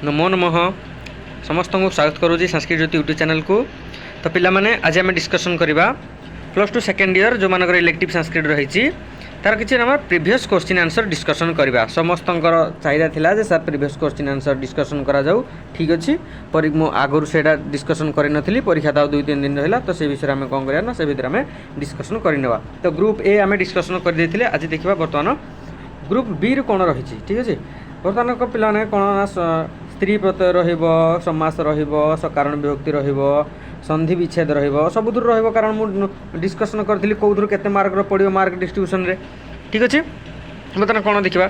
ନମୋ ନମଃ। ସମସ୍ତଙ୍କୁ ସ୍ୱାଗତ କରୁଛି ସଂସ୍କୃତ ଜ୍ୟୋତି ୟୁଟ୍ୟୁବ୍ ଚ୍ୟାନେଲକୁ। ତ ପିଲାମାନେ, ଆଜି ଆମେ ଡିସ୍କସନ୍ କରିବା ପ୍ଲସ୍ 2 ସେକେଣ୍ଡ ଇୟର୍ ଯେଉଁମାନଙ୍କର ଇଲେକ୍ଟିଭ୍ ସଂସ୍କୃତ ରହିଛି, ତାର କିଛି ଆମର ପ୍ରିଭିୟସ୍ କୋଶ୍ଚିନ୍ ଆନ୍ସର୍ ଡିସ୍କସନ୍ କରିବା। ସମସ୍ତଙ୍କର ଚାହିଦା ଥିଲା ଯେ sir, previous question answer discussion କରାଯାଉ। ଠିକ୍ ଅଛି, ପରି ମୁଁ ଆଗରୁ ସେଇଟା ଡିସ୍କସନ୍ କରିନଥିଲି। ପରୀକ୍ଷା ତ ଆଉ 2-3 ଦିନ ରହିଲା। ତ ସେ ବିଷୟରେ ଆମେ କ'ଣ କରିବା ନା, ସେ ଭିତରେ ଆମେ ଡିସ୍କସନ୍ କରିନେବା। ତ ଗ୍ରୁପ୍ ଏ ଆମେ ଡିସ୍କସନ୍ କରିଦେଇଥିଲେ। ଆଜି ଦେଖିବା ବର୍ତ୍ତମାନ ଗ୍ରୁପ୍ ବିରୁ କ'ଣ ରହିଛି। ଠିକ୍ ଅଛି। ବର୍ତ୍ତମାନ ପିଲାମାନେ କ'ଣ ନା ସ୍ତ୍ରୀ ପ୍ରତ୍ୟୟ ରହିବ, ସମାସ ରହିବ, ସକାରଣ ବିଭକ୍ତି ରହିବ, ସନ୍ଧି ବିଚ୍ଛେଦ ରହିବ, ସବୁଥିରୁ ରହିବ। କାରଣ ମୁଁ ଡିସ୍କସନ୍ କରିଥିଲି କେଉଁଥିରୁ କେତେ ମାର୍କର ପଡ଼ିବ ମାର୍କ ଡିଷ୍ଟ୍ରିବ୍ୟୁସନରେ। ଠିକ୍ ଅଛି। ବର୍ତ୍ତମାନ କ'ଣ ଦେଖିବା?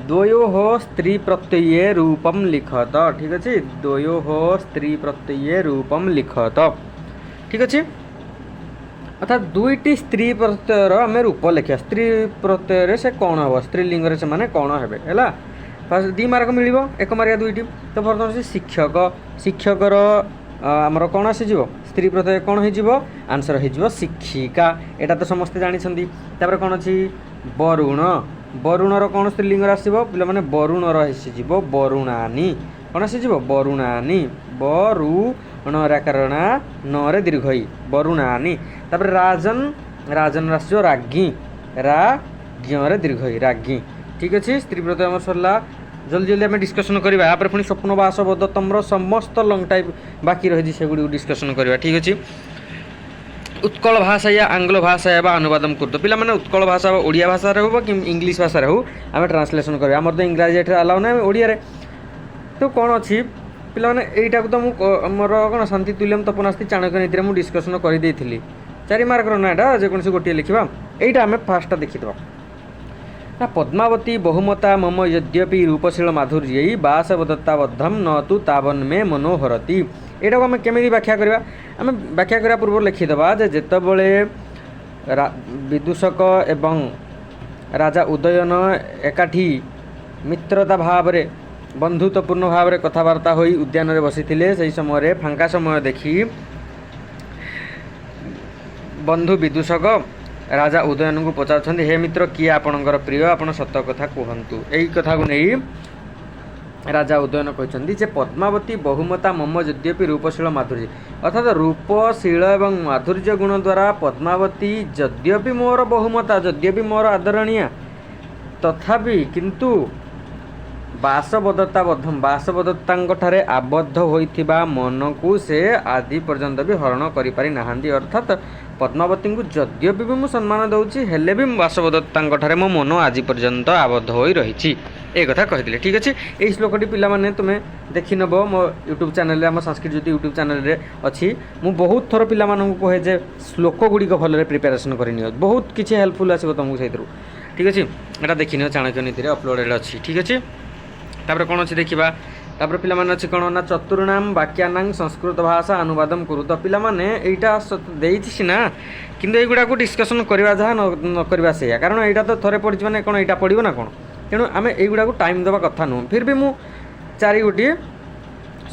ଦ୍ୱୟୋଃ ସ୍ତ୍ରୀ ପ୍ରତ୍ୟୟେ ରୂପಂ ଲିଖତ। ଠିକ୍ ଅଛି। ଦ୍ୱୟୋଃ ସ୍ତ୍ରୀ ପ୍ରତ୍ୟୟେ ରୂପಂ ଲିଖତ। ଠିକ୍ ଅଛି। ଅର୍ଥାତ୍ ଦୁଇଟି ସ୍ତ୍ରୀ ପ୍ରତ୍ୟୟର ଆମେ ରୂପ ଲେଖିବା। ସ୍ତ୍ରୀ ପ୍ରତ୍ୟୟରେ ସେ କ'ଣ ହେବ, ସ୍ତ୍ରୀଲିଙ୍ଗରେ ସେମାନେ କ'ଣ ହେବେ। ହେଲା, ଫାର୍ଷ୍ଟ 2 ମାର୍କ ମିଳିବ, 1 ମାର୍କିଆ ଦୁଇଟି। ତ ବର୍ତ୍ତମାନ ସେ ଶିକ୍ଷକ, ଶିକ୍ଷକର ଆମର କ'ଣ ଆସିଯିବ? ସ୍ତ୍ରୀ ପ୍ରତ୍ୟୟ କ'ଣ ହେଇଯିବ? ଆନ୍ସର୍ ହେଇଯିବ ଶିକ୍ଷିକା। ଏଇଟା ତ ସମସ୍ତେ ଜାଣିଛନ୍ତି। ତାପରେ କ'ଣ ଅଛି? ବରୁଣ। ବରୁଣର କ'ଣ ସ୍ତ୍ରୀଲିଙ୍ଗରେ ଆସିବ ପିଲାମାନେ? ବରୁଣର ଆସିଯିବ ବରୁଣାନୀ। କ'ଣ ଆସିଯିବ? ବରୁଣାନୀ। ବରୁଣରାକରଣା ନରେ ଦୀର୍ଘଇ, ବରୁଣାନୀ। ତାପରେ ରାଜନ। ରାଜନର ଆସିଯିବ ରାଜ୍ଞୀ। ରା ଜ୍ଞରେ ଦୀର୍ଘଇ, ରାଜ୍ଞୀ। ଠିକ୍ ଅଛି। ସ୍ତ୍ରୀ ପ୍ରତ୍ୟୟ ଆମର ସରିଲା। ଜଲ୍ଦି ଜଲ୍ଦି ଆମେ ଡିସ୍କସନ୍ କରିବା। ତାପରେ ପୁଣି ସ୍ୱପ୍ନ ବାସବଦତ୍ତମର ସମସ୍ତ ଲଙ୍ଗ ଟାଇପ୍ ବାକି ରହିଛି, ସେଗୁଡ଼ିକୁ ଡିସ୍କସନ୍ କରିବା। ଠିକ୍ ଅଛି। ଉତ୍କଳ ଭାଷାୟା ଆଙ୍ଗ୍ଲ ଭାଷାୟା ବା ଅନୁବାଦମ କୁରୁତ। ପିଲାମାନେ, ଉତ୍କଳ ଭାଷା ବା ଓଡ଼ିଆ ଭାଷାରେ ହେଉ ବା କି ଇଂଲିଶ ଭାଷାରେ ହେଉ, ଆମେ ଟ୍ରାନ୍ସଲେସନ୍ କରିବା। ଆମର ତ ଇଂରାଜୀ ଏଠାରେ ଆଲାଉ ନାହିଁ, ଆମେ ଓଡ଼ିଆରେ। ତ କ'ଣ ଅଛି ପିଲାମାନେ, ଏଇଟାକୁ ତ ମୁଁ ଆମର କ'ଣ ଶାନ୍ତି ତୁଲ୍ୟମ ତପନାସ୍ତି ଚାଣକ୍ୟ ନୀତିରେ ମୁଁ ଡିସ୍କସନ୍ କରିଦେଇଥିଲି। 4 ମାର୍କର ନା ଏଇଟା, ଯେକୌଣସି ଗୋଟିଏ ଲେଖିବା। ଏଇଟା ଆମେ ଫାର୍ଷ୍ଟଟା ଦେଖିଦେବା ନା, ପଦ୍ମାବତୀ ବହୁମତା ମମ ଯଦ୍ୟପି ରୂପଶୀଳ ମାଧୁର୍ଯ୍ୟೈ ବାସବଦତ୍ତାବଦ୍ଧମ ନ ତୁ ତାବନ୍ମେ ମନୋହରତି। ଏଇଟାକୁ ଆମେ କେମିତି ବ୍ୟାଖ୍ୟା କରିବା? ଆମେ ବ୍ୟାଖ୍ୟା କରିବା ପୂର୍ବରୁ ଲେଖିଦେବା ଯେ ଯେତେବେଳେ ବିଦୂଷକ ଏବଂ ରାଜା ଉଦୟନ ଏକାଠି ମିତ୍ରତା ଭାବରେ, ବନ୍ଧୁତ୍ୱପୂର୍ଣ୍ଣ ଭାବରେ କଥାବାର୍ତ୍ତା ହୋଇ ଉଦ୍ୟାନରେ ବସିଥିଲେ, ସେହି ସମୟରେ ଫାଙ୍କା ସମୟ ଦେଖି ବନ୍ଧୁ ବିଦୂଷକ ରାଜା ଉଦୟନଙ୍କୁ ପଚାରୁଛନ୍ତି, ହେ ମିତ୍ର, କିଏ ଆପଣଙ୍କର ପ୍ରିୟ? ଆପଣ ସତ କଥା କୁହନ୍ତୁ। ଏଇ କଥାକୁ ନେଇ ରାଜା ଉଦୟନ କହିଛନ୍ତି ଯେ ପଦ୍ମାବତୀ ବହୁମତା ମମ ଯଦ୍ୟପି ରୂପଶୀଳ ମାଧୁର୍ଯ୍ୟ, ଅର୍ଥାତ୍ ରୂପଶୀଳ ଏବଂ ମାଧୁର୍ଯ୍ୟ ଗୁଣ ଦ୍ୱାରା ପଦ୍ମାବତୀ ଯଦ୍ୟପି ମୋର ବହୁମତା, ଯଦ୍ୟପି ମୋର ଆଦରଣୀୟା, ତଥାପି କିନ୍ତୁ ବାସବଦତ୍ତା ବଦ୍ଧମ, ବାସବଦତ୍ତାଙ୍କ ଠାରେ ଆବଦ୍ଧ ହୋଇଥିବା ମନକୁ ସେ ଆଦି ପର୍ଯ୍ୟନ୍ତ ବି ହରଣ କରିପାରି ନାହାନ୍ତି। ଅର୍ଥାତ୍ ପଦ୍ମାବତୀଙ୍କୁ ଯଦ୍ୟପି ବି ମୁଁ ସମ୍ମାନ ଦେଉଛି, ହେଲେ ବି ବାସବଦତ୍ତାଙ୍କ ଠାରେ ମୋ ମନ ଆଜି ପର୍ଯ୍ୟନ୍ତ ଆବଦ୍ଧ ହୋଇ ରହିଛି, ଏ କଥା କହିଥିଲେ। ଠିକ୍ ଅଛି। ଏଇ ଶ୍ଲୋକଟି ପିଲାମାନେ ତୁମେ ଦେଖିନେବ ମୋ ୟୁଟ୍ୟୁବ୍ ଚ୍ୟାନେଲରେ, ଆମ ସଂସ୍କୃତ ଜ୍ୟୋତି ୟୁଟ୍ୟୁବ୍ ଚ୍ୟାନେଲରେ ଅଛି। ମୁଁ ବହୁତ ଥର ପିଲାମାନଙ୍କୁ କୁହେ ଯେ ଶ୍ଲୋକ ଗୁଡ଼ିକ ଭଲରେ ପ୍ରିପାରେସନ୍ କରିନିଅ, ବହୁତ କିଛି ହେଲ୍ପଫୁଲ୍ ଆସିବ ତୁମକୁ ସେଇଥିରୁ। ଠିକ୍ ଅଛି। ଏଇଟା ଦେଖିନିଅ, ଚାଣକ୍ୟ ନୀତିରେ ଅପଲୋଡ଼େଡ଼ ଅଛି। ଠିକ୍ ଅଛି। ତାପରେ କ'ଣ ଅଛି ଦେଖିବା। ତାପରେ ପିଲାମାନେ ଅଛି କ'ଣ ନା ଚତୁର୍ଣାମ ବାକ୍ୟାନାଂ ସଂସ୍କୃତ ଭାଷା ଅନୁବାଦମ କରୁ। ତ ପିଲାମାନେ, ଏଇଟା ଦେଇଛି ସିନା, କିନ୍ତୁ ଏଇଗୁଡ଼ାକୁ ଡିସ୍କସନ୍ କରିବା ଯାହା, ନ କରିବା ସେଇଆ। କାରଣ ଏଇଟା ତ ଥରେ ପଡ଼ିଛି ମାନେ କ'ଣ ଏଇଟା ପଡ଼ିବ ନା କ'ଣ? ତେଣୁ ଆମେ ଏଇଗୁଡ଼ାକୁ ଟାଇମ୍ ଦେବା କଥା ନୁହଁ। ଫିର୍ ବି ମୁଁ ଚାରି ଗୋଟିଏ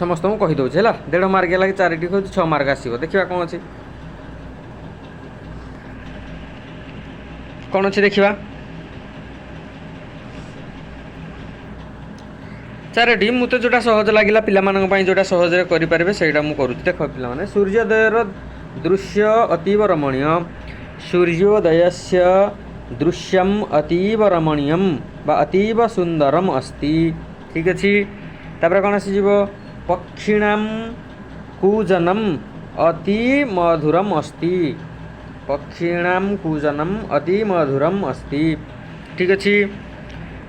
ସମସ୍ତଙ୍କୁ କହିଦେଉଛି। ହେଲା, 1.5 ମାର୍କ ହେଲା କି ଚାରିଟି ହେଉଛି 6 ମାର୍କ ଆସିବ। ଦେଖିବା କ'ଣ ଅଛି, କ'ଣ ଅଛି ଦେଖିବା ଚାରୋଟି। ମୁଁ ତ ଯେଉଁଟା ସହଜ ଲାଗିଲା, ପିଲାମାନଙ୍କ ପାଇଁ ଯେଉଁଟା ସହଜରେ କରିପାରିବେ, ସେଇଟା ମୁଁ କରୁଛି। ଦେଖ ପିଲାମାନେ, ସୂର୍ଯ୍ୟୋଦୟର ଦୃଶ୍ୟ ଅତୀବ ରମଣୀୟ। ସୂର୍ଯ୍ୟୋଦୟସ୍ୟ ଦୃଶ୍ୟମ୍ ଅତୀବ ରମଣୀୟମ୍ ବା ଅତୀବ ସୁନ୍ଦରମ୍ ଅସ୍ତି। ଠିକ୍ ଅଛି। ତାପରେ କ'ଣ ଆସିଯିବ? ପକ୍ଷିଣାମ୍ କୂଜନମ୍ ଅତି ମଧୁରମ୍ ଅସ୍ତି। ପକ୍ଷିଣାମ୍ କୂଜନମ୍ ଅତି ମଧୁରମ୍ ଅସ୍ତି। ଠିକ୍ ଅଛି।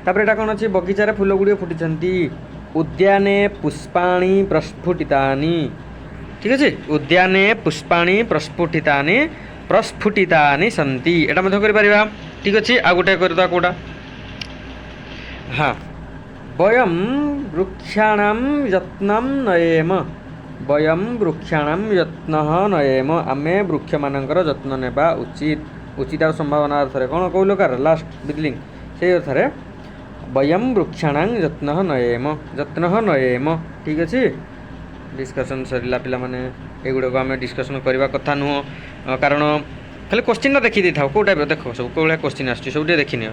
ତାପରେ ଏଇଟା କ'ଣ ଅଛି? ବଗିଚାରେ ଫୁଲ ଗୁଡ଼ିଏ ଫୁଟିଛନ୍ତି। ଉଦ୍ୟାନେ ପୁଷ୍ପାଣି ପ୍ରସ୍ଫୁଟିତାନି। ଠିକ୍ ଅଛି। ଉଦ୍ୟାନେ ପୁଷ୍ପାଣି ପ୍ରସ୍ଫୁଟିତାନି, ପ୍ରସ୍ଫୁଟିତାନି ସନ୍ତି। ଏଇଟା ମଧ୍ୟ କରିପାରିବା। ଠିକ୍ ଅଛି। ଆଉ ଗୋଟେ କରିଦେବା। କେଉଁଟା? ହଁ, ବୟಂ ବୃକ୍ଷାଣାಂ ଯତ୍ନಂ ନୟେମ। ବୟಂ ବୃକ୍ଷାଣାಂ ଯତ୍ନ ନୟେମ। ଆମେ ବୃକ୍ଷମାନଙ୍କର ଯତ୍ନ ନେବା ଉଚିତ। ଉଚିତ ଆଉ ସମ୍ଭାବନା ଅର୍ଥରେ କ'ଣ କେଉଁ ଲୋକାର ଲାଷ୍ଟ ବିଦଲିଙ୍ଗ, ସେଇ ଅର୍ଥରେ ବୟಂ ବୃକ୍ଷାଣାଂ ଯତ୍ନ ନୟେମ, ଯତ୍ନ ନୟେମ। ଠିକ୍ ଅଛି। ଡିସ୍କସନ୍ ସରିଲା ପିଲାମାନେ। ଏଗୁଡ଼ାକୁ ଆମେ ଡିସ୍କସନ୍ କରିବା କଥା ନୁହଁ, କାରଣ ଖାଲି କୋଶ୍ଚିନ୍ଟା ଦେଖି ଦେଇଥାଉ କେଉଁ ଟାଇପ୍ର। ଦେଖ ସବୁ କେଉଁ ଭଳିଆ କୋଶ୍ଚିନ୍ ଆସୁଛି, ସବୁ ଟିକେ ଦେଖିନିଅ।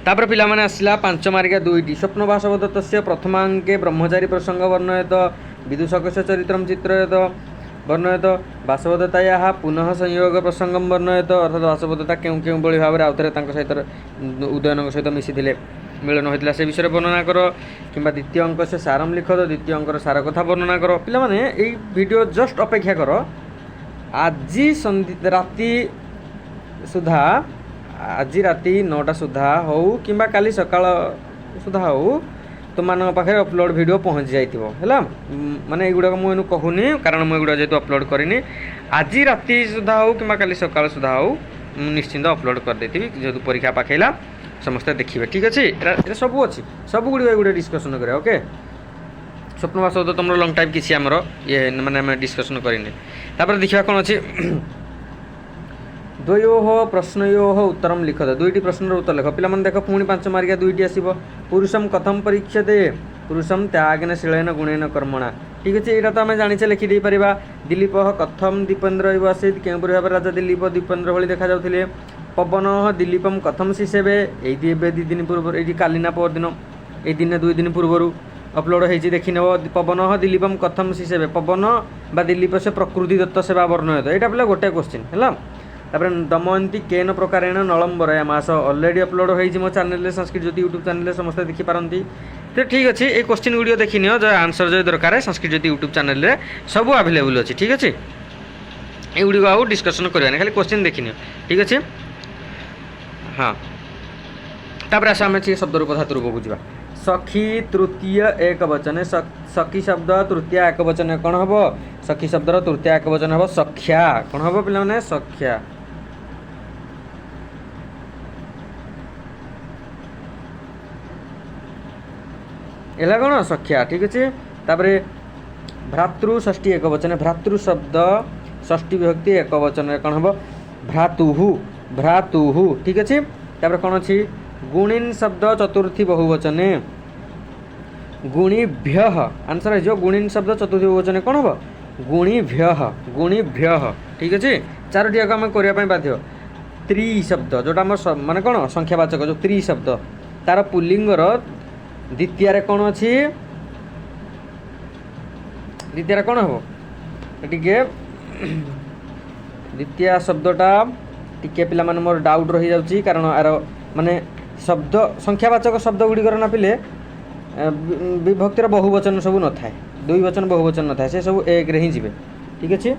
ତାପରେ ପିଲାମାନେ ଆସିଲା 5 ମାର୍କିଆ ଦୁଇଟି। ସ୍ୱପ୍ନ ବାସବଦତ୍ତସ୍ୟ ପ୍ରଥମାଙ୍କେ ବ୍ରହ୍ମଚାରୀ ପ୍ରସଙ୍ଗ ବର୍ଣ୍ଣୟତ, ବିଦୂଷକସ୍ୟ ଚରିତ୍ରಂ ଚିତ୍ରୟତ ବର୍ଣ୍ଣୟତ, ବାସବଦତ୍ତାୟାः ପୁନଃ ସଂଯୋଗ ପ୍ରସଙ୍ଗಂ ବର୍ଣ୍ଣୟତ। ଅର୍ଥାତ୍ ବାସବଦତ୍ତା କେଉଁ କେଉଁ ଭଳି ଭାବରେ ଆଉଥରେ ତାଙ୍କ ସହିତ ଉଦୟନଙ୍କ ସହିତ ମିଶିଥିଲେ, ମିଳନ ହୋଇଥିଲା, ସେ ବିଷୟରେ ବର୍ଣ୍ଣନା କର। କିମ୍ବା ଦ୍ୱିତୀୟ ଅଙ୍କ ସେ ସାରମ ଲିଖତ, ଦ୍ୱିତୀୟ ଅଙ୍କର ସାର କଥା ବର୍ଣ୍ଣନା କର। ପିଲାମାନେ ଏଇ ଭିଡ଼ିଓ ଜଷ୍ଟ ଅପେକ୍ଷା କର, ଆଜି ରାତି ସୁଦ୍ଧା, ଆଜି ରାତି 9ଟା ସୁଦ୍ଧା ହେଉ କିମ୍ବା କାଲି ସକାଳ ସୁଦ୍ଧା ହେଉ, ତୁମମାନଙ୍କ ପାଖରେ ଅପଲୋଡ଼ ଭିଡ଼ିଓ ପହଞ୍ଚି ଯାଇଥିବ। ହେଲା, ମାନେ ଏଇଗୁଡ଼ାକ ମୁଁ ଏଇନୁ କହୁନି, କାରଣ ମୁଁ ଏଗୁଡ଼ା ଯେହେତୁ ଅପଲୋଡ଼ କରିନି। ଆଜି ରାତି ସୁଦ୍ଧା ହେଉ କିମ୍ବା କାଲି ସକାଳ ସୁଦ୍ଧା ହେଉ, ମୁଁ ନିଶ୍ଚିନ୍ତ ଅପଲୋଡ଼ କରିଦେଇଥିବି। ଯେହେତୁ ପରୀକ୍ଷା ପାଖେଇଲା, ସମସ୍ତେ ଦେଖିବେ। ଠିକ୍ ଅଛି, ଏଇଟା ସବୁ ଅଛି, ସବୁଗୁଡ଼ିକ ଏଗୁଡ଼ା ଡିସ୍କସନ୍ କରିବା। ଓକେ, ସ୍ୱପ୍ନ ବାସବ ତ ତୁମର ଲଙ୍ଗ୍ ଟାଇପ୍ କିଛି ଆମର ଇଏ ମାନେ ଆମେ ଡିସ୍କସନ୍ କରିନେ। ତାପରେ ଦେଖିବା କ'ଣ ଅଛି। ଦ୍ୱୟୋଃ ପ୍ରଶ୍ନୟୋଃ ଉତ୍ତରಂ ଲିଖତ, ଦୁଇଟି ପ୍ରଶ୍ନର ଉତ୍ତର ଲେଖ। ପିଲାମାନେ ଦେଖ, ପୁଣି 5 ମାର୍କିଆ ଦୁଇଟି ଆସିବ। ପୁରୁଷಂ କଥମ ପରୀକ୍ଷତେ, ପୁରୁଷಂ ତ୍ୟାଗେନ ଶୀଳେନ ଗୁଣେନ କର୍ମଣା। ଠିକ୍ ଅଛି, ଏଇଟା ତ ଆମେ ଜାଣିଛେ, ଲେଖିଦେଇପାରିବା। ଦିଲ୍ଲୀପ କଥମ ଦୀପେନ୍ଦ୍ର ଇବ ଆସୀତ୍, କେଉଁପରି ଭାବରେ ରାଜା ଦିଲ୍ଲୀପ ଦୀପେନ୍ଦ୍ର ଭଳି ଦେଖାଯାଉଥିଲେ। ପବନ ଦିଲ୍ଲୀପମ କଥମ ଶିଶେବେ, ଏଇଠି ଏବେ 2 ଦିନ ପୂର୍ବରୁ, ଏଇଠି କାଲି ନା ପରଦିନ, ଏଇ ଦିନେ 2 ଦିନ ପୂର୍ବରୁ ଅପଲୋଡ଼ ହେଇଛି, ଦେଖିନେବ। ପବନ ଦିଲ୍ଲୀପମ କଥମ ଶିଶେବେ, ପବନ ବା ଦିଲ୍ଲୀପ ସେ ପ୍ରକୃତି ଦତ୍ତ ସେବା ବର୍ଣ୍ଣୟତ। ଏଇଟା ପିଲା ଗୋଟେ କୋଶ୍ଚିନ୍ ହେଲା। ତାପରେ ଦମୟନ୍ତୀ କେନ ପ୍ରକାରେଣ ନଳମ୍ବରୟା ମାସ, ଅଲରେଡ଼ି ଅପଲୋଡ଼ ହେଇଛି ମୋ ଚ୍ୟାନେଲରେ, ସଂସ୍କୃତ ଜ୍ୟୋତି ୟୁଟ୍ୟୁବ୍ ଚ୍ୟାନେଲରେ, ସମସ୍ତେ ଦେଖିପାରନ୍ତି। ତ ଠିକ୍ ଅଛି, ଏଇ କୋଶ୍ଚିନ୍ ଗୁଡ଼ିକ ଦେଖିନିଅ, ଯାହା ଆନ୍ସର୍ ଯଦି ଦରକାର ସଂସ୍କୃତ ଜ୍ୟୋତି ୟୁଟ୍ୟୁବ୍ ଚ୍ୟାନେଲରେ ସବୁ ଆଭେଲେବୁଲ୍ ଅଛି। ଠିକ୍ ଅଛି, ଏଗୁଡ଼ିକ ଆଉ ଡିସ୍କସନ୍ କରିବାନି, ଖାଲି କୋଶ୍ଚିନ୍ ଦେଖିନିଅ। ଠିକ୍ ଅଛି, ହଁ। ତାପରେ ଆସ ଆମେ ଟିକେ ଶବ୍ଦ ରୂପ ଧାତୁ ରୂପକୁ ଯିବା। ସଖୀ ତୃତୀୟ ଏକ ବଚନେ, ସଖୀ ଶବ୍ଦ ତୃତୀୟ ଏକ ବଚନେ କ'ଣ ହେବ? ସଖୀ ଶବ୍ଦର ତୃତୀୟ ଏକ ବଚନ ହେବ ସଖ୍ୟା। କ'ଣ ହେବ ପିଲାମାନେ? ସଖ୍ୟା। ହେଲା କ'ଣ? ସଖ୍ୟା। ଠିକ୍ ଅଛି। ତାପରେ ଭ୍ରାତୃ ଷଷ୍ଠୀ ଏକ ବଚନେ, ଭ୍ରାତୃ ଶବ୍ଦ ଷଷ୍ଠୀ ବିଭକ୍ତି ଏକ ବଚନରେ କ'ଣ ହେବ? ଭ୍ରାତୁହୁ, ଭ୍ରାତୁହୁ। ଠିକ୍ ଅଛି। ତାପରେ କ'ଣ ଅଛି? ଗୁଣିନ୍ ଶବ୍ଦ ଚତୁର୍ଥୀ ବହୁବଚନେ ଗୁଣିଭ୍ୟଃ, ଆନ୍ସର୍ ହେଇଯିବ ଗୁଣିନ୍ ଶବ୍ଦ ଚତୁର୍ଥୀ ବହୁବଚନେ କ'ଣ ହେବ? ଗୁଣିଭ୍ୟଃ, ଗୁଣିଭ୍ୟଃ। ଠିକ୍ ଅଛି, ଚାରୋଟି ଯାକ ଆମେ କରିବା ପାଇଁ ବାଧ୍ୟ। ତ୍ରି ଶବ୍ଦ ଯେଉଁଟା ଆମର ମାନେ କ'ଣ ସଂଖ୍ୟାବାଚକ ଯେଉଁ ତ୍ରି ଶବ୍ଦ, ତାର ପୁଲ୍ଲିଙ୍ଗର ଦ୍ୱିତୀୟରେ କ'ଣ ଅଛି? ଦ୍ୱିତୀୟରେ କ'ଣ ହେବ? ଟିକେ ଦ୍ୱିତୀୟ ଶବ୍ଦଟା ଟିକେ ପିଲାମାନେ ମୋର ଡାଉଟ୍ ରହିଯାଉଛି, କାରଣ ଆର ମାନେ ଶବ୍ଦ ସଂଖ୍ୟାବାଚକ ଶବ୍ଦ ଗୁଡ଼ିକର ନା ପିଲେ ବିଭକ୍ତିର ବହୁବଚନ ସବୁ ନଥାଏ, ଦୁଇ ବଚନ ବହୁବଚନ ନଥାଏ, ସେ ସବୁ ଏକରେ ହିଁ ଯିବେ। ଠିକ୍ ଅଛି।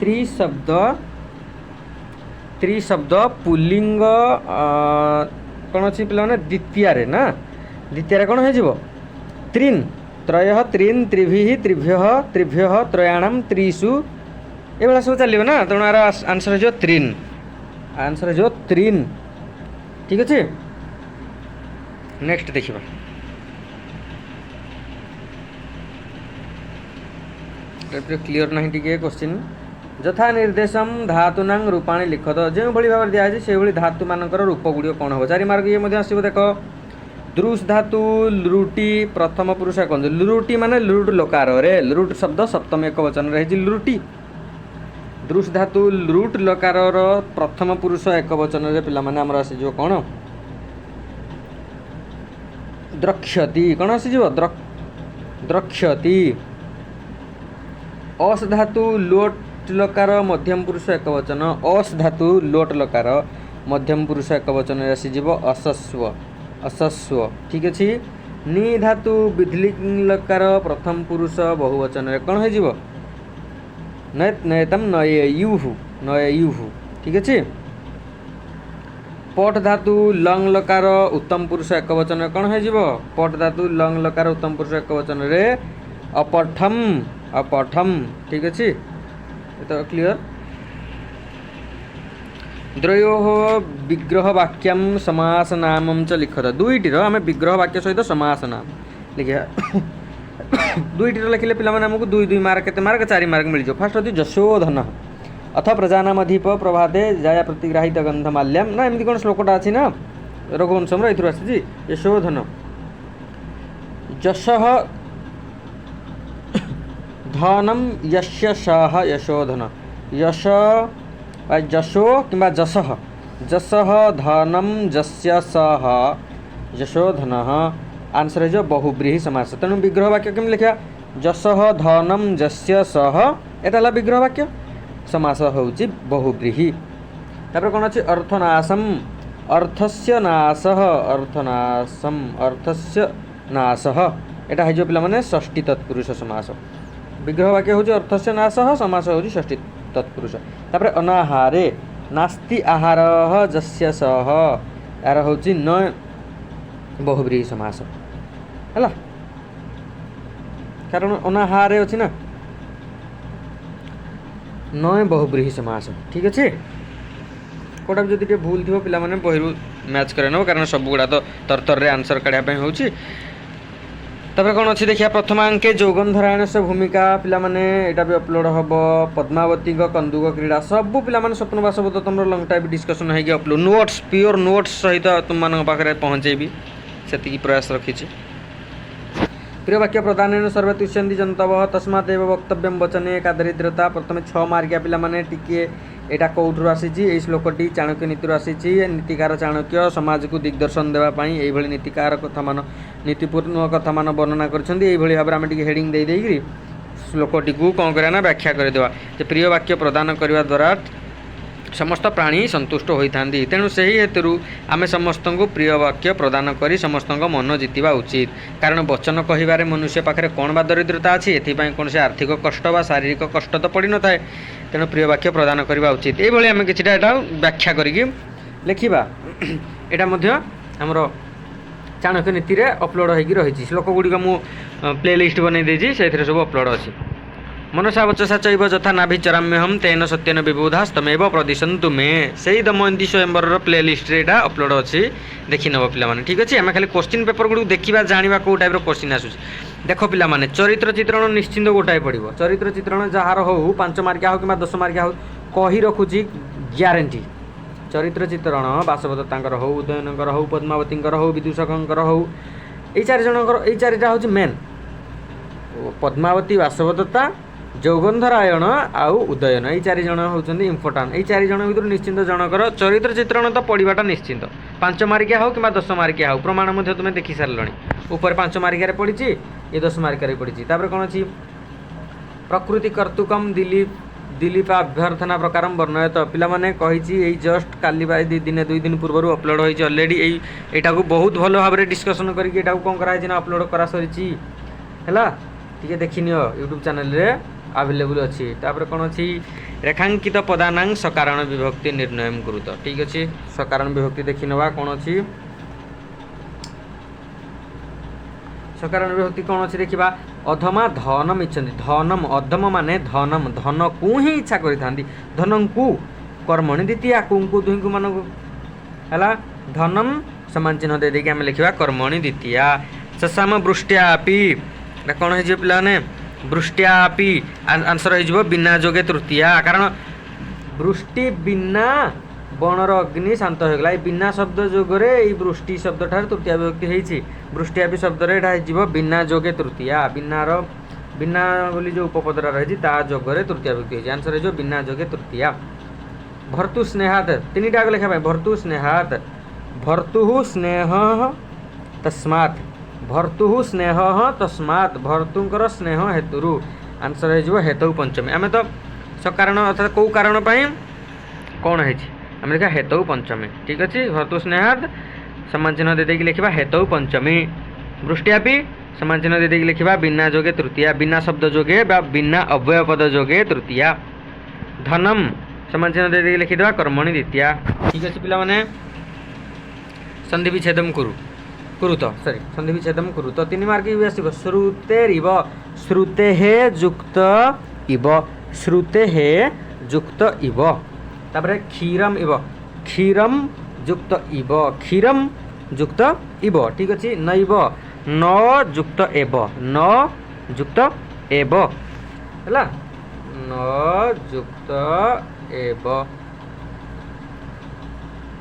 ତ୍ରି ଶବ୍ଦ, ତ୍ରି ଶବ୍ଦ ପୁଲ୍ଲିଙ୍ଗ କ'ଣ ଅଛି ପିଲାମାନେ? ଦ୍ୱିତୀୟରେ ନା, ଦ୍ୱିତୀୟରେ କ'ଣ ହେଇଯିବ? ତ୍ରିନ୍, ତ୍ରୟଃ ତ୍ରିନ୍ ତ୍ରିଭିः ତ୍ରିଭ୍ୟः ତ୍ରିଭ୍ୟः ତ୍ରୟାଣମ୍ ତ୍ରିଷୁ, ଏଇଭଳିଆ ସବୁ ଚାଲିବ ନା। ତେଣୁ ଆର ଆନ୍ସର୍ ହେଇଯିବ ତ୍ରିନ୍, ଆନ୍ସର୍ ହେଇଯିବ ତ୍ରିନ୍। ଠିକ୍ ଅଛି, ନେକ୍ସଟ ଦେଖିବା। କ୍ଲିଅର୍ ନାହିଁ ଟିକେ କୋଶ୍ଚିନ୍। ଯଥା ନିର୍ଦ୍ଦେଶମ ଧାତୁନାଂ ରୂପାଣି ଲିଖତ, ଯେଉଁଭଳି ଭାବରେ ଦିଆହେଇଛି ସେଇଭଳି ଧାତୁମାନଙ୍କର ରୂପ ଗୁଡ଼ିକ କ'ଣ ହେବ? 4 ମାର୍କ ଇଏ ମଧ୍ୟ ଆସିବ। ଦେଖ, ଦୃଶ ଧାତୁ ଲୃଟି ପ୍ରଥମ ପୁରୁଷ କୁହନ୍ତୁ, ଲୃଟି ମାନେ ଲୃଟ୍ ଲକାରରେ, ଲୃଟ୍ ଶବ୍ଦ ସପ୍ତମୀ ଏକ ବଚନରେ ହେଇଛି ଲୃଟି। ଦୃଶ ଧାତୁ ଲୃଟ୍ ଲକାରର ପ୍ରଥମ ପୁରୁଷ ଏକ ବଚନରେ ପିଲାମାନେ ଆମର ଆସିଯିବ କ'ଣ? ଦ୍ରକ୍ଷ୍ୟତି। କ'ଣ ଆସିଯିବ? ଦ୍ରକ୍ଷ୍ୟତି। ଅସ୍ ଧାତୁ ଲୋଟ୍ ଲକାର ମଧ୍ୟମ ପୁରୁଷ ଏକ ବଚନ, ଅସ୍ ଧାତୁ ଲୋଟ୍ ଲକାର ମଧ୍ୟମ ପୁରୁଷ ଏକ ବଚନରେ ଆସିଯିବ ଅସସ୍ୱ, ଅସସ୍ୱ। ଠିକ୍ ଅଛି। ନି ଧାତୁ ବିଧ୍ଲିଂ ଲକାର ପ୍ରଥମ ପୁରୁଷ ବହୁବଚନରେ କ'ଣ ହେଇଯିବ? ନୟତ୍ ନୟତମ୍ ନୟେୟୁହୁ, ନୟେୟୁହୁ। ଠିକ୍ ଅଛି। ପଟ୍ ଧାତୁ ଲଂ ଲକାର ଉତ୍ତମ ପୁରୁଷ ଏକ ବଚନରେ କ'ଣ ହେଇଯିବ? ପଟ୍ ଧାତୁ ଲଂ ଲକାର ଉତ୍ତମ ପୁରୁଷ ଏକ ବଚନରେ ଅପଠମ୍, ଅପଠମ୍। ଠିକ୍ ଅଛି, ଏ ତ କ୍ଲିଅର୍। ଦ୍ୱୟୋଃ ବିଗ୍ରହ ବାକ୍ୟಂ ସମାସ ନାମಂ ଚ ଲିଖତ, ଦୁଇଟିର ଆମେ ବିଗ୍ରହ ବାକ୍ୟ ସହିତ ସମାସ ନାମ ଲେଖିବା। ଦୁଇଟିର ଲେଖିଲେ ପିଲାମାନେ ଆମକୁ 2 2 ମାର୍କ, କେତେ ମାର୍କ? 4 ମାର୍କ ମିଳିଯିବ। ଫାର୍ଷ୍ଟ ହେଉଛି ଯଶୋଧନ ଅଥ ପ୍ରଜାନାମଧିପ ପ୍ରଭାତେ ଜାୟା ପ୍ରତିଗ୍ରାହିତ ଗନ୍ଧମାଲ୍ୟାମ୍, ନା ଏମିତି କ'ଣ ଶ୍ଲୋକଟା ଅଛି ନା ରଘୁବଂଶମର, ଏଥିରୁ ଆସିଛି ଯଶୋଧନ। ଯଶଃ ଧନମ୍ ଯସ୍ୟ ସହ ଯଶୋଧନ, ଯଶ ବା ଯଶୋ କିମ୍ବା ଯଶଃ, ଯଶଃ ଧନମ୍ ଯସ୍ୟ ସହ ଯଶୋଧନଃ, ଆନ୍ସର୍ ହେଇଯିବ ବହୁବ୍ରୀହି ସମାସ। ତେଣୁ ବିଗ୍ରହ ବାକ୍ୟ କେମିତି ଲେଖିବା? ଯଶଃ ଧନମ୍ ଯସ୍ୟ ସହ, ଏଇଟା ହେଲା ବିଗ୍ରହ ବାକ୍ୟ, ସମାସ ହେଉଛି ବହୁବ୍ରୀହି। ତାପରେ କ'ଣ ଅଛି? ଅର୍ଥନାଶମ୍, ଅର୍ଥସ୍ୟ ନାଶଃ, ଅର୍ଥନାଶମ୍, ଅର୍ଥସ୍ୟ ନାଶଃ, ଏଇଟା ହେଇଯିବ ପିଲାମାନେ ଷଷ୍ଠୀ ତତ୍ପୁରୁଷ ସମାସ। ବିଗ୍ରହ ବାକ୍ୟ ହେଉଛି ଅର୍ଥସ୍ୟ ନାଶଃ, ସମାସ ହେଉଛି ଷଷ୍ଠୀ ତତ୍ପୁରୁଷ। ତାପରେ ଅନାହାରେ, ନାସ୍ତି ଆହାରଃ ଯସ୍ୟ ସହ, ଏହାର ହେଉଛି ନ ବହୁବ୍ରୀହି ସମାସ ହେଲା, କାରଣ ଅନାହାରେ ଅଛି ନା, ନୟ ବହୁବ୍ରୀହି ସମାସ। ଠିକ୍ ଅଛି, କେଉଁଟା ବି ଯଦି ଟିକେ ଭୁଲ ଥିବ ପିଲାମାନେ ବହିରୁ ମ୍ୟାଚ୍ କରେଇ ନେବ, କାରଣ ସବୁଗୁଡ଼ା ତ ତରତରରେ ଆନ୍ସର୍ କାଢ଼ିବା ପାଇଁ ହେଉଛି। ତାପରେ କ'ଣ ଅଛି ଦେଖିବା। ପ୍ରଥମାଙ୍କେ ଯୌଗନ୍ଧରାୟଣସ୍ୟ ଭୂମିକା, ପିଲାମାନେ ଏଇଟା ବି ଅପଲୋଡ଼ ହେବ। ପଦ୍ମାବତୀଙ୍କ କନ୍ଦୁକ କ୍ରୀଡ଼ା, ସବୁ ପିଲାମାନେ ସ୍ୱପ୍ନ ବାସବଦତ୍ତ ତମର ଲଙ୍ଗ ଟାଇପ୍ ଡିସ୍କସନ୍ ହେଇକି ଅପଲୋଡ଼, ନୋଟ୍ସ, ପିଓର ନୋଟ୍ସ ସହିତ ତୁମମାନଙ୍କ ପାଖରେ ପହଞ୍ଚେଇବି, ସେତିକି ପ୍ରୟାସ ରଖିଛି। ପ୍ରିୟ ବାକ୍ୟ ପ୍ରଦାନେନ ସର୍ବେ ତୁଷ୍ୟନ୍ତି ଜନ୍ତବଃ ତସ୍ମାତ୍ ଏବ ବକ୍ତବ୍ୟಂ ବଚନେ କା ଦରିଦ୍ରତା। ପ୍ରଥମେ 6 ମାର୍କିଆ ପିଲାମାନେ ଟିକିଏ, ଏଇଟା କେଉଁଠୁ ଆସିଛି? ଏଇ ଶ୍ଲୋକଟି ଚାଣକ୍ୟ ନୀତିରୁ ଆସିଛି। ନୀତିକାର ଚାଣକ୍ୟ ସମାଜକୁ ଦିଗ୍ଦର୍ଶନ ଦେବା ପାଇଁ ଏଇଭଳି ନୀତିକାର କଥାମାନ, ନୀତିପୂର୍ଣ୍ଣ କଥାମାନ ବର୍ଣ୍ଣନା କରିଛନ୍ତି। ଏଇଭଳି ଭାବରେ ଆମେ ଟିକେ ହେଡ଼ିଂ ଦେଇ ଦେଇକିରି ଶ୍ଲୋକଟିକୁ କ'ଣ କରିବା ନା ବ୍ୟାଖ୍ୟା କରିଦେବା ଯେ ପ୍ରିୟ ବାକ୍ୟ ପ୍ରଦାନ କରିବା ଦ୍ୱାରା ସମସ୍ତ ପ୍ରାଣୀ ସନ୍ତୁଷ୍ଟ ହୋଇଥାନ୍ତି। ତେଣୁ ସେହି ହେତୁରୁ ଆମେ ସମସ୍ତଙ୍କୁ ପ୍ରିୟ ବାକ୍ୟ ପ୍ରଦାନ କରି ସମସ୍ତଙ୍କ ମନ ଜିତିବା ଉଚିତ। କାରଣ ବଚନ କହିବାରେ ମନୁଷ୍ୟ ପାଖରେ କ'ଣ ବା ଦରିଦ୍ରତା ଅଛି? ଏଥିପାଇଁ କୌଣସି ଆର୍ଥିକ କଷ୍ଟ ବା ଶାରୀରିକ କଷ୍ଟ ତ ପଡ଼ିନଥାଏ। ତେଣୁ ପ୍ରିୟ ବାକ୍ୟ ପ୍ରଦାନ କରିବା ଉଚିତ। ଏଇଭଳି ଆମେ କିଛିଟା ଏଇଟା ବ୍ୟାଖ୍ୟା କରିକି ଲେଖିବା। ଏଇଟା ମଧ୍ୟ ଆମର ଚାଣକ୍ୟ ନୀତିରେ ଅପଲୋଡ଼ ହେଇକି ରହିଛି। ଶ୍ଲୋକ ଗୁଡ଼ିକ ମୁଁ ପ୍ଲେ ଲିଷ୍ଟ ବନେଇ ଦେଇଛି, ସେଇଥିରେ ସବୁ ଅପଲୋଡ଼ ଅଛି। ମନସା ବଚସା ଚୈବ ଯଥା ନାଭିଚରାମ୍ୟହಂ ତେନ ସତ୍ୟେନ ବିବୁଧାସ୍ତମେବ ପ୍ରଦିଶନ୍ତୁ ମେ। ସେଇ ଦମୟନ୍ତୀ ସ୍ୱୟମ୍ବରର ପ୍ଲେ ଲିଷ୍ଟରେ ଏଇଟା ଅପଲୋଡ଼ ଅଛି, ଦେଖିନେବ ପିଲାମାନେ। ଠିକ୍ ଅଛି, ଆମେ ଖାଲି କୋଶ୍ଚିନ୍ ପେପର ଗୁଡ଼ିକୁ ଦେଖିବା, ଜାଣିବା କେଉଁ ଟାଇପ୍ର କୋଶ୍ଚିନ୍ ଆସୁଛି। ଦେଖ ପିଲାମାନେ, ଚରିତ୍ର ଚିତ୍ରଣ ନିଶ୍ଚିନ୍ତ ଗୋଟାଏ ପଡ଼ିବ। ଚରିତ୍ର ଚିତ୍ରଣ ଯାହାର ହଉ, 5 ମାର୍କିଆ ହଉ କିମ୍ବା 10 ମାର୍କିଆ ହଉ, କହି ରଖୁଛି ଗ୍ୟାରେଣ୍ଟି। ଚରିତ୍ର ଚିତ୍ରଣ ବାସବଦତ୍ତାଙ୍କର ହଉ, ଉଦୟନଙ୍କର ହଉ, ପଦ୍ମାବତୀଙ୍କର ହଉ, ବିଦୂଷକଙ୍କର ହଉ, ଏଇ ଚାରି ଜଣଙ୍କର, ଏଇ ଚାରିଟା ହେଉଛି ମେନ୍। ପଦ୍ମାବତୀ, ବାସବଦତ୍ତା, ଯୌଗନ୍ଧରାୟଣ ଆଉ ଉଦୟନ, ଏଇ ଚାରି ଜଣ ହେଉଛନ୍ତି ଇମ୍ପୋର୍ଟାଣ୍ଟ। ଏଇ ଚାରି ଜଣ ଭିତରୁ ନିଶ୍ଚିନ୍ତ ଜଣଙ୍କର ଚରିତ୍ର ଚିତ୍ରଣ ତ ପଡ଼ିବାଟା ନିଶ୍ଚିନ୍ତ, 5 ମାର୍କିଆ ହଉ କିମ୍ବା 10 ମାର୍କିଆ ହଉ। ପ୍ରମାଣ ମଧ୍ୟ ତୁମେ ଦେଖି ସାରିଲଣି, ଉପରେ 5 ମାର୍କିଆରେ ପଡ଼ିଛି, ଏ 10 ମାର୍କିଆରେ ପଡ଼ିଛି। ତାପରେ କ'ଣ ଅଛି? ପ୍ରକୃତି କର୍ତ୍ତୃକମ୍ ଦିଲୀପାଭ୍ୟର୍ଥନା ପ୍ରକାରମ୍ ବର୍ଣ୍ଣୟତ। ପିଲାମାନେ କହିଛି, ଏଇ ଜଷ୍ଟ କାଲି ବା ଦିନେ ଦୁଇ ଦିନ ପୂର୍ବରୁ ଅପଲୋଡ଼ ହୋଇଛି ଅଲରେଡ଼ି। ଏଇଟାକୁ ବହୁତ ଭଲ ଭାବରେ ଡିସ୍କସନ୍ କରିକି ଏଇଟାକୁ କ'ଣ କରାହେଇଛି ନା ଅପଲୋଡ଼ କରାସରିଛି। ହେଲା, ଟିକେ ଦେଖିନିଅ, ୟୁଟ୍ୟୁବ୍ ଚ୍ୟାନେଲରେ ଆଭେଲେବୁଲ୍ ଅଛି। ତାପରେ କ'ଣ ଅଛି? ରେଖାଙ୍କିତ ପଦାନାଂ ସକାରଣ ବିଭକ୍ତି ନିର୍ଣ୍ଣୟ କୁରୁତ। ଠିକ୍ ଅଛି, ସକାରଣ ବିଭକ୍ତି ଦେଖିନେବା କ'ଣ ଅଛି। ସକାରଣ ବିଭକ୍ତି କ'ଣ ଅଛି ଦେଖିବା। ଅଧମା ଧନମ ଇଚ୍ଛନ୍ତି, ଧନମ, ଅଧମ ମାନେ ଧନମ, ଧନକୁ ହିଁ ଇଚ୍ଛା କରିଥାନ୍ତି। ଧନଙ୍କୁ କର୍ମଣି ଦ୍ୱିତୀୟା, କୁଙ୍କୁ ଦୁହିଁଙ୍କୁ ମାନଙ୍କୁ ହେଲା, ଧନମ ସମାନ ଚିହ୍ନ ଦେଇ ଦେଇକି ଆମେ ଲେଖିବା କର୍ମଣି ଦ୍ୱିତୀୟା। ଚଷାମ ବୃଷ୍ଟ୍ୟାପି, ଏଇଟା କ'ଣ ହେଇଯିବ ପିଲାମାନେ? ବୃଷ୍ଟ୍ୟାପି ଆନ୍ସର ହେଇଯିବ ବିନା ଯୋଗେ ତୃତୀୟା, କାରଣ ବୃଷ୍ଟି ବିନା ବଣର ଅଗ୍ନି ଶାନ୍ତ ହୋଇଗଲା। ଏଇ ବିନା ଶବ୍ଦ ଯୋଗରେ ଏଇ ବୃଷ୍ଟି ଶବ୍ଦ ଠାରୁ ତୃତୀୟା ବିଭକ୍ତି ହେଇଛି। ବୃଷ୍ଟ୍ୟାପି ଶବ୍ଦରେ ଏଇଟା ହେଇଯିବ ବିନା ଯୋଗେ ତୃତୀୟା, ବିନାର ବିନା ବୋଲି ଯେଉଁ ଉପପଦଟା ରହିଛି ତା ଯୋଗରେ ତୃତୀୟା ବିଭକ୍ତି ହେଇଛି। ଆନ୍ସର ହେଇଯିବ ବିନା ଯୋଗେ ତୃତୀୟା। ଭର୍ତ୍ତୁ ସ୍ନେହାତ, ତିନିଟା ଆଗ ଲେଖିବା ପାଇଁ। ଭର୍ତ୍ତୁ ସ୍ନେହାତ, ଭର୍ତ୍ତୁଃ ସ୍ନେହ ତସ୍ମାତ୍, ଭର୍ତ୍ତୁଃ ସ୍ନେହ ତସ୍ମାତ୍, ଭର୍ତ୍ତୁଙ୍କର ସ୍ନେହ ହେତୁରୁ। ଆନ୍ସର ହେଇଯିବ ହେତୁ ପଞ୍ଚମୀ। ଆମେ ତ ସକାରଣ ଅର୍ଥାତ୍ କେଉଁ କାରଣ ପାଇଁ କ'ଣ ହେଇଛି ଆମେ ଲେଖିବା ହେତୁ ପଞ୍ଚମୀ। ଠିକ୍ ଅଛି, ଭର୍ତ୍ତୁ ସ୍ନେହାତ ସମାନ ଚିହ୍ନ ଦେଇ ଦେଇକି ଲେଖିବା ହେତୁ ପଞ୍ଚମୀ। ବୃଷ୍ଟ୍ୟାପି ସମାନ ଚିହ୍ନ ଦେଇ ଦେଇକି ଲେଖିବା ବିନା ଯୋଗେ ତୃତୀୟା, ବିନା ଶବ୍ଦ ଯୋଗେ ବା ବିନା ଅବ୍ୟୟ ପଦ ଯୋଗେ ତୃତୀୟା। ଧନମ୍ ସମାନ ଚିହ୍ନ ଦେଇ ଦେଇକି ଲେଖିଦେବା କର୍ମଣି ଦ୍ୱିତୀୟା। ଠିକ୍ ଅଛି ପିଲାମାନେ, ସନ୍ଧି ବିଚ୍ଛେଦମ କୁରୁ କୁରୁତ, ସରି, ସନ୍ଧି ବିଚ୍ଛେଦମ କୁରୁତ 3 ମାର୍କ ବି ଆସିବ। ଶ୍ରୁତେରିବ, ଶ୍ରୁତେହେ ଯୁକ୍ତ ଇବ, ଶ୍ରୁତେହେ ଯୁକ୍ତ ଇବ। ତାପରେ କ୍ଷୀରମ୍ ଇବ, କ୍ଷୀରମ୍ ଯୁକ୍ତ ଇବ, କ୍ଷୀରମ୍ ଯୁକ୍ତ ଇବ। ଠିକ୍ ଅଛି, ନୈବ, ନ ଯୁକ୍ତ ଏବ, ନ ଯୁକ୍ତ ଏବ ହେଲା, ନ ଯୁକ୍ତ ଏବ,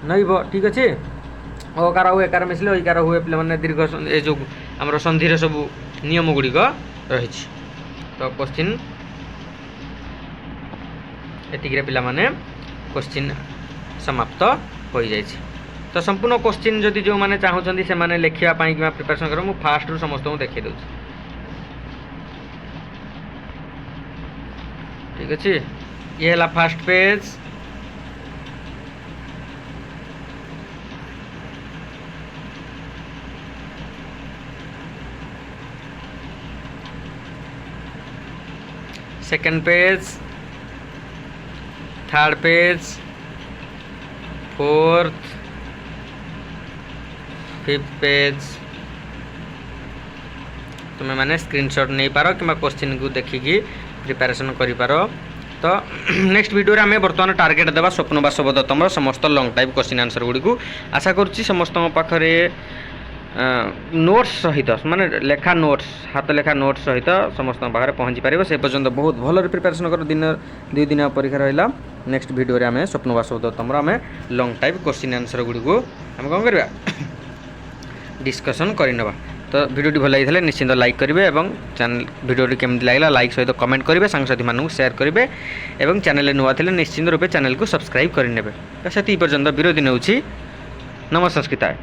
ନୈବ। ଠିକ୍ ଅଛି, ଅକାର ଆଉ ଏକାର ମିଶିଲେ ଐକାର ହୁଏ ପିଲାମାନେ। ଦୀର୍ଘ ଏ ଯେଉଁ ଆମର ସନ୍ଧିର ସବୁ ନିୟମ ଗୁଡ଼ିକ ରହିଛି। ତ କୋଶ୍ଚିନ୍ ଏତିକିରେ ପିଲାମାନେ କୋଶ୍ଚିନ୍ ସମାପ୍ତ ହୋଇଯାଇଛି। ତ ସମ୍ପୂର୍ଣ୍ଣ କୋଶ୍ଚିନ୍ ଯଦି ଯେଉଁମାନେ ଚାହୁଁଛନ୍ତି, ସେମାନେ ଲେଖିବା ପାଇଁ କିମ୍ବା ପ୍ରିପାରେସନ୍ କରିବ, ମୁଁ ଫାଷ୍ଟରୁ ସମସ୍ତଙ୍କୁ ଦେଖାଇ ଦେଉଛି। ଠିକ୍ ଅଛି, ଇଏ ହେଲା first page, second page, third page, fourth, fifth page। ତୁମେ ମାନେ ସ୍କ୍ରିନଶଟ୍ ନେଇପାର କିମ୍ବା କୋଶ୍ଚିନ୍କୁ ଦେଖିକି ପ୍ରିପାରେସନ୍ କରିପାର। ତ ନେକ୍ସଟ ଭିଡ଼ିଓରେ ଆମେ ବର୍ତ୍ତମାନ ଟାର୍ଗେଟ୍ ଦେବା ସ୍ୱପ୍ନ ବାସବଦତ୍ତମର ସମସ୍ତ ଲଙ୍ଗ୍ ଟାଇପ୍ କୋଶ୍ଚିନ୍ ଆନ୍ସର୍ ଗୁଡ଼ିକୁ। ଆଶା କରୁଛି ସମସ୍ତଙ୍କ ପାଖରେ ନୋଟ୍ସ ସହିତ, ମାନେ ଲେଖା ନୋଟ୍ସ, ହାତ ଲେଖା ନୋଟ୍ସ ସହିତ ସମସ୍ତଙ୍କ ପାଖରେ ପହଞ୍ଚି ପାରିବ। ସେ ପର୍ଯ୍ୟନ୍ତ ବହୁତ ଭଲରେ ପ୍ରିପାରେସନ୍ କର। ଦିନ 2 ଦିନ ପରୀକ୍ଷା ରହିଲା। ନେକ୍ସଟ ଭିଡ଼ିଓରେ ଆମେ ସ୍ୱପ୍ନ ବାସବଦତ୍ତମର ଆମେ ଲଙ୍ଗ୍ ଟାଇପ୍ କୋଶ୍ଚିନ୍ ଆନ୍ସର୍ ଗୁଡ଼ିକୁ ଆମେ କ'ଣ କରିବା, ଡିସ୍କସନ୍ କରିନେବା। ତ ଭିଡ଼ିଓଟି ଭଲ ଲାଗିଥିଲେ ନିଶ୍ଚିନ୍ତ ଲାଇକ୍ କରିବେ ଏବଂ ଚ୍ୟାନେଲ୍ ଭିଡ଼ିଓଟି କେମିତି ଲାଗିଲା ଲାଇକ୍ ସହିତ କମେଣ୍ଟ କରିବେ, ସାଙ୍ଗସାଥିମାନଙ୍କୁ ସେୟାର କରିବେ ଏବଂ ଚ୍ୟାନେଲରେ ନୂଆ ଥିଲେ ନିଶ୍ଚିନ୍ତ ରୂପେ ଚ୍ୟାନେଲକୁ ସବସ୍କ୍ରାଇବ୍ କରିନେବେ। ତ ସେତିକି ପର୍ଯ୍ୟନ୍ତ ବିରତି ନେଉଛି। ନମଃ ସଂସ୍କୃତାୟ।